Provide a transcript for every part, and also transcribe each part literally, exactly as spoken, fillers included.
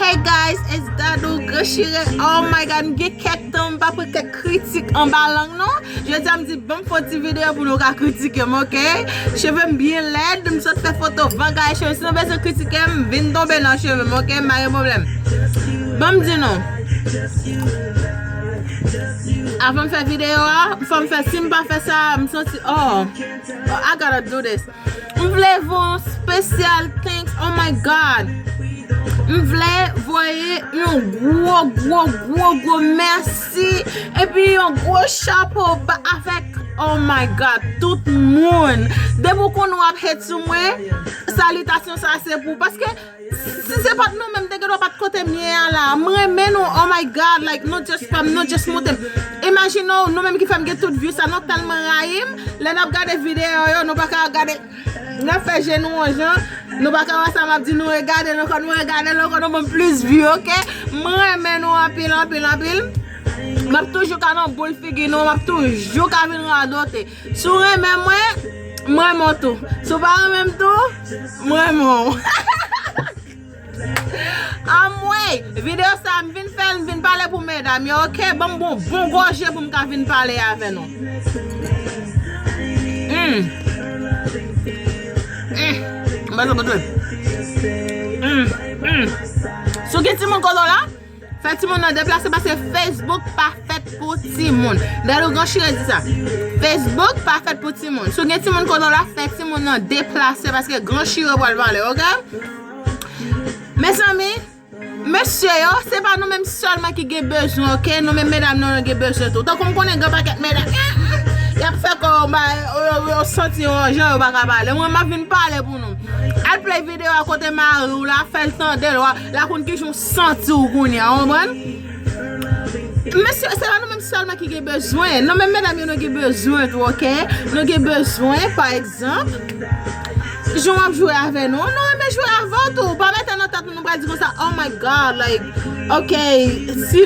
Hey guys, it's Dadou Granchire. Oh my God, m gen kèk tan m pa pran kèk kritik anba lang non. Jodi a m di ban m fè yon ti videyo pou nou ka kritike m, ok? Cheve m byen lèd, m sot fè foto vagay cheve. Si nou bezwen kritike m, vin tonbe nan cheve m, ok? M pa gen pwoblèm. Ban m di nou. Avan m fè videyo a, fò m fè, si m pa fè sa, m santi, oh, I gotta do this. M vle voye yon spesyal thanks, oh my God. M vle voye yon gwo, gwo, gwo, gwo mèsi. Epi yon gwo chapo ba avèk, oh my God, tout moun. Depi w konnen w ap hate sou mwen, salitasyon sa se pou, paske si se pa t nou menm, te gen dwa pa t kote m ye a la. M renmen nou, oh my God, like, nou just fè m, nou just moute m. Imajine w, nou menm ki fè m gen tout view sa, nou tèlman rayi m, lè n ap gade videyo yo, nou pa ka gade, n ap fè je nou yon jan, nou pa ka wè sa m ap di, nou regade l ankò, nou regade l ankò, nou ban m plis view, ok? M renmen nou anpil, anpil, anpil. M ap toujou ka nan boul figi nou, m ap toujou ka vin radote. Si w renmen mwen, m renmen w tou. Si w pa renmen m tou, m renmen w. Anmwey, videyo sa a m vin fè l, m vin pale pou medam yo, ok? Ban m bon, bon gòje pou m ka vin pale avè nou. Mm. Mm. M pa sa pou tou. Mm. Mm. Si w gen timoun kote w la, fè timoun nan deplase paske Facebook pa fèt pou timoun. Dadou Granchire di sa. Facebook pa fèt pou timoun. Si w gen timoun kote w la, fè timoun nan deplase paske Granchire pral pale, ok? Mezanmi, mesye yo, se pa nou menm sèlman ki gen bezwen, ok? Nou menm medam nou, nou gen bezwen tou. Tankou m konnen gen pakèt medam, y ap fè kò yo, yo, yo santi yon jan yo pa ka pale. Mwen, m ap vin pale pou nou. Al play videyo a kote mari w la, fè l tande l, w a, l a konn kijan w santi w kounye a, w konprann? Mesye, se pa nou menm sèlman ki gen bezwen. Nou menm medam yo, nou gen bezwen tou, ok? Nou gen bezwen, pa egzanp, jan w ap jwe avè nou, nou renmen jwe avè w tou. Pa mete nan tèt nou, nou pral di konsa, oh my God, like, ok, si,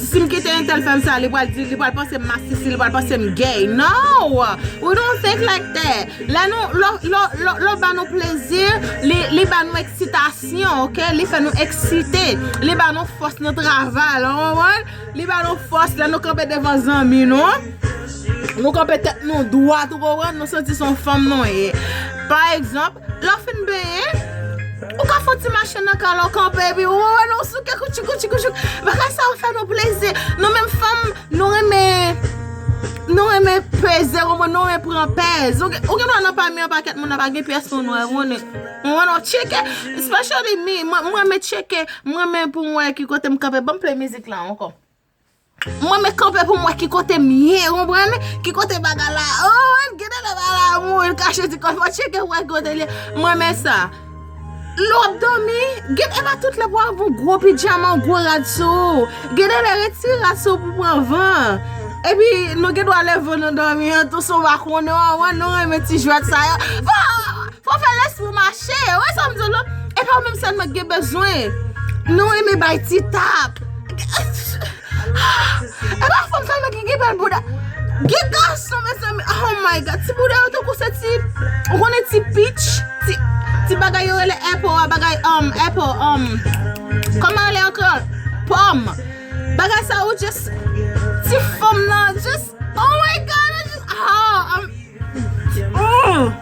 si m kite entèl fè m sa, li pral di, li pral panse m masisi, li pral panse m gay. No! We don't think like that. Lè nou, lè, lè, lè, lè w ba nou plezi, li, li ba nou eksitasyon, ok? Li fè nou eksite. Li ba nou fòs nan travay la, w konprann? Li ba nou fòs lè nou kanpe devan zanmi nou. Nou kanpe tèt nou dwat, ou konprann? Nou santi se yon fanm nou ye. Pa egzanp, lè w fin benyen, ou ka fè yon ti mache nan kal la, w kanpe, epi ou wè nou souke koutchou, koutchou, koutchou. Bagay sa yo fè nou plezi. Nou menm fanm, nou renmen, nou renmen peze, ou konprann, nou renmen pran pèz. Ou gen, ou gen dwa nan pami yon pakèt moun nan pa gen pyès pou nou, ou konnen. Ou konprann, w ap tcheke, especially me, mwen, mwen renmen tcheke, mwen renmen pou m wè ki kote m kanpe. Ban m play mizik la ankò. Mwen renmen kanpe pou m wè ki kote m ye, ou konprann? Ki kote bagay la, oh, gade lè bagay la mouri, l kache ti kò l, fò tcheke pou wè ki kote l ye. Mwen renmen sa. Lè w ap dòmi, gen, e pa tout lè pou w ap yon gwo pidjama, yon gwo rad sou ou. Gen de lè retire rad sou ou pou pran van. Epi nou gen dwa leve nan dòmi an tou, si w pa konnen, w wè, nou renmen ti jwèt sa yo. Fò, fò w fè lespri w mache, w wè sa m di w la? E pa w menm sèlman ki gen bezwen. Nou renmen bay ti tap. E pa fanm sèlman ki gen bèl bouda. Gen gason, mezanmi. Oh my God. Ti bouda yo tankou se ti, ou konnen ti peach? Ti, ti bagay yo rele apple a, bagay, um, apple, um, kòman rele ankò? Pòm. Bagay sa ou just, ti fanm nan, just, oh my God, I just, oh, um, Mm.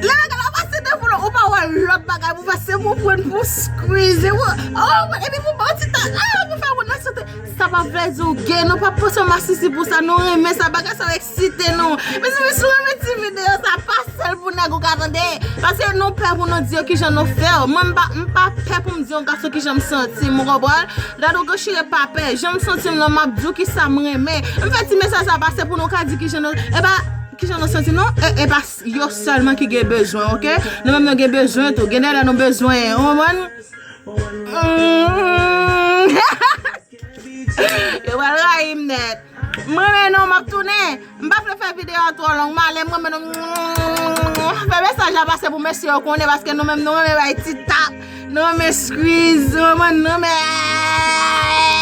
Lè bagay la pase devan w, ou pa wè lòt bagay pou fè, se pou pran pou squeeze, pou, oh, epi pou ba w ti tan, ah, pou fè moun nan sote. Sa pa vle di w gay, nou pa panse w masisi pou sa, nou renmen sa, bagay sa yo eksite nou. Mezanmi, si w renmen ti videyo sa, pase l pou nèg ou ka tande. Paske nou pè pou nou di yo kijan nou fè. Mwen, m pa, m pa pè pou m di yon gason kijan m santi m, ou konprann? Dadou Granchire pa pè. Jan m santi m nan, m ap di w kisa m renmen. M fè ti mesaj sa pase pou nou ka di kijan nou, e pa kijan nou santi nou, e, e pa s-, yo sèlman ki gen bezwen, ok? Nou menm nou gen bezwen tou. Gen de lè nou bezwen, ou konprann? Mm. Yo pral rayi m nèt. M renmen nou, m ap tounen. M pa vle fè videyo a twò long, m ale, m renmen nou. Fè mesaj la pase pou mesye yo konnen, paske nou menm nou renmen bay ti tap. Nou renmen squeeze, nou renmen, nou renmen.